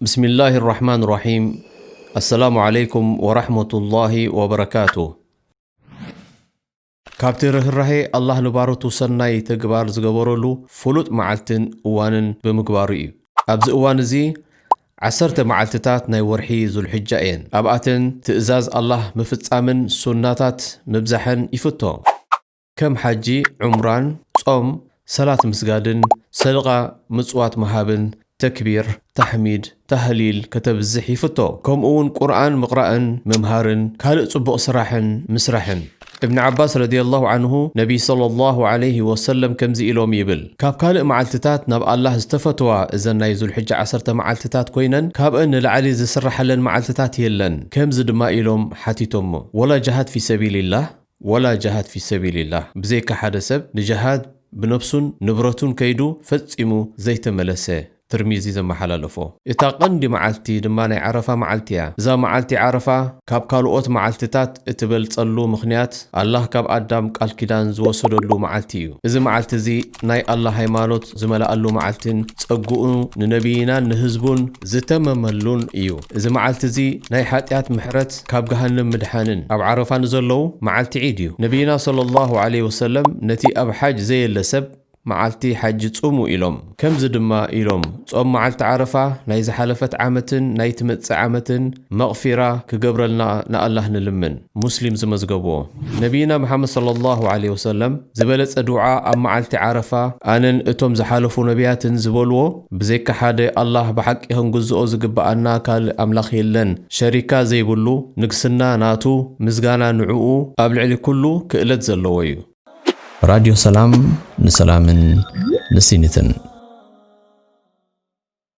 ብስሚላሂ ራሕማን ራሒም። ኣሰላሙ ዓለይኩም ወራሕመቱላሂ ወበረካቱ። ካብቲ ርህራሄ ኣላህ ንባሮቱ ሰናይ ተግባር ዝገበረሉ ፍሉጥ መዓልትን እዋንን ብምግባሩ እዩ። ኣብዚ እዋን እዚ ዓሰርተ መዓልትታት ናይ ወርሒ ዙልሕጃ እየን። ኣብኣተን ትእዛዝ ኣላህ ምፍጻምን ሱናታት ምብዛሕን ይፍቶ። ከም ሓጂ፣ ዑምራን፣ ጾም፣ ሰላት ምስጋድን፣ ሰደቓ ምጽዋት ምሃብን፣ ተክቢር፣ ታሕሚድ፣ ታህሊል ከተብዝሕ ይፍቶ። ከምኡ እውን ቁርኣን ምቕራእን ምምሃርን ካልእ ጽቡቕ ስራሕን ምስራሕን። እብኒ ዓባስ ረዲየላሁ ዓንሁ ነቢይ ሰለላሁ ዓለይሂ ወሰለም ከምዚ ኢሎም ይብል፣ ካብ ካልእ መዓልትታት ናብ ኣላህ ዝተፈትዋ እዘን ናይ ዙልሕጃ ዓሰርተ መዓልትታት ኮይነን ካብአን ንላዕሊ ዝስራሓለን መዓልትታት የለን። ከምዚ ድማ ኢሎም ሓቲቶሞ፣ ወላ ጅሃድ ፊ ሰቢልላህ? ወላ ጅሃድ ፊ ሰቢልላህ፣ ብዘይካ ሓደ ሰብ ንጅሃድ ብነብሱን ንብረቱን ከይዱ ፈጺሙ ዘይተመለሰ። ትርሚዚ ዘመሓላለፎ። እታ ቀንዲ መዓልቲ ድማ ናይ ዓረፋ መዓልቲ እያ። እዛ መዓልቲ ዓረፋ ካብ ካልኦት መዓልትታት እትበልጸሉ ምኽንያት ኣላህ ካብ ኣዳም ቃል ኪዳን ዝወሰደሉ መዓልቲ እዩ። እዚ መዓልቲ እዚ ናይ ኣላህ ሃይማኖት ዝመልኣሉ መዓልትን ጸግኡ ንነቢይናን ንህዝቡን ዝተመመሉን እዩ። እዚ መዓልቲ እዚ ናይ ሓጢኣት ምሕረት፣ ካብ ገሃነም ምድሓንን ኣብ ዓረፋ ንዘለዉ መዓልቲ ዒድ እዩ። ነቢይና ሰለላሁ ዓለይሂ ወሰለም ነቲ ኣብ ሓጅ ዘየለ ሰብ መዓልቲ ሓጂ ጹሙ ኢሎም። ከምዚ ድማ ኢሎም፣ ጾም መዓልቲ ዓረፋ ናይ ዝሓለፈት ዓመትን ናይ ትመጽእ ዓመትን መቕፊራ ክገብረልና ንኣላህ ንልምን። ሙስሊም ዝመዝገብዎ። ነቢይና መሓመድ ሰለላሁ ዓለይሂ ወሰለም ዝበለጸ ዱዓ ኣብ መዓልቲ ዓረፋ ኣነን እቶም ዝሓለፉ ነቢያትን ዝበልዎ፣ ብዘይካ ሓደ ኣላህ ብሓቂ ክንግዝኦ ዝግብኣና ካልእ ኣምላኽ የለን፣ ሸሪካ ዘይብሉ፣ ንግስና ናቱ፣ ምስጋና ንዕኡ፣ ኣብ ልዕሊ ኩሉ ክእለት ዘለዎ እዩ። ራድዮ ሰላም ንሰላምን ንሲኒትን።